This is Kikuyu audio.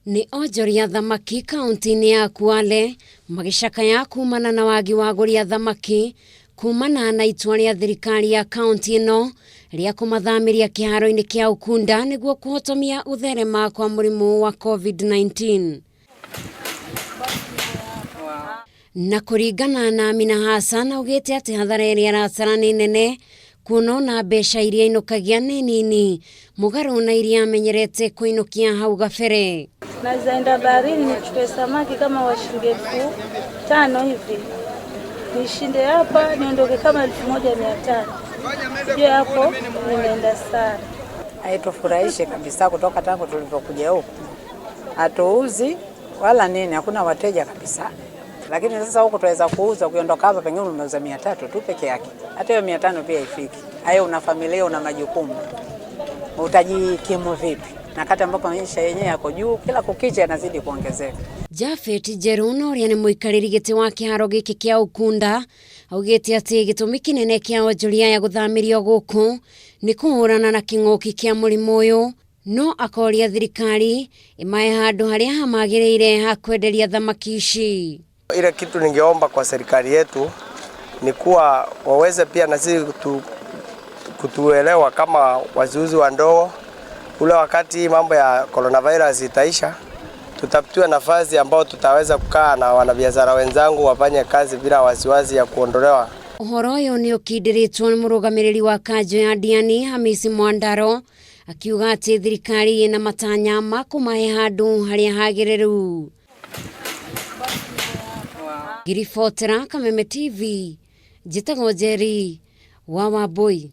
Nĩ onjoria thamaki kaunti-inĩ ya Kwale magĩcakaya kumana na wagi wa agũri a thamaki kumana na itua rĩa thirikari ya kaunti ĩno rĩa kũmathamĩria kĩharo-inĩ kĩa Ukunda nĩguo kũhotomia gũtherema kwa mũrimũ wa COVID-19. Na kũringana na Amina Hassan augĩte atĩ hathara ĩrĩa aratara nĩ nene kuona ona mbeca iria ainũkagia nĩ nini mũgarũ na iria amenyerete kũinũkia hau gabere. Naweza enda baharini nichukue samaki kama wa shilingi 5,000 hivi, nishinde hapa niondoke kama 1,500. Sijui hapo nimeenda sana. Haitufurahishi kabisa kutoka tangu tulivyokuja huku, hatuuzi wala nini, hakuna wateja kabisa. Lakini sasa huku tuweza kuuza, ukiondoka hapa pengine umeuza 300 tu peke yake, hata hiyo 500 pia haifiki. Hayo una familia, una majukumu, utajikimu vipi? Na kati ambapo maisha yenyewe yako juu, kila kukicha yanazidi kuongezeka. Jafet Jeruno ũrĩa nĩ mũikarĩri gĩtĩ wa kĩharo gĩkĩ kĩa Ukunda augĩte atĩ gĩtũmi kĩnene kĩa onjoria aya gũthamĩrio gũkũ nĩ kũhũrana na kĩng'ũki kĩa mũrimũ ũyũ, no akoria thirikari ĩmahe handũ harĩa hamagĩrĩire ha kwenderia thamaki ici. Ile kitu ningeomba kwa serikali yetu ni kuwa waweze pia na sisi kutuelewa kama wachuuzi wa ndogo. Ule wakati mambo ya coronavirus itaisha, tutapatiwa nafasi ambao tutaweza kukaa na wanabiashara wenzangu wafanye kazi bila wasiwasi ya kuondolewa. Ũhoro ũyũ nĩ ũkindĩrĩtwo nĩ mũrũgamĩrĩri wa kanjũ ya Diani Hamisi Mwandaro akiuga atĩ thirikari ĩna matanya ma kũmahe handũ harĩa hagĩrĩru. Ngiribotera Kameme TV, njĩtagwo Njeri wa Wambui.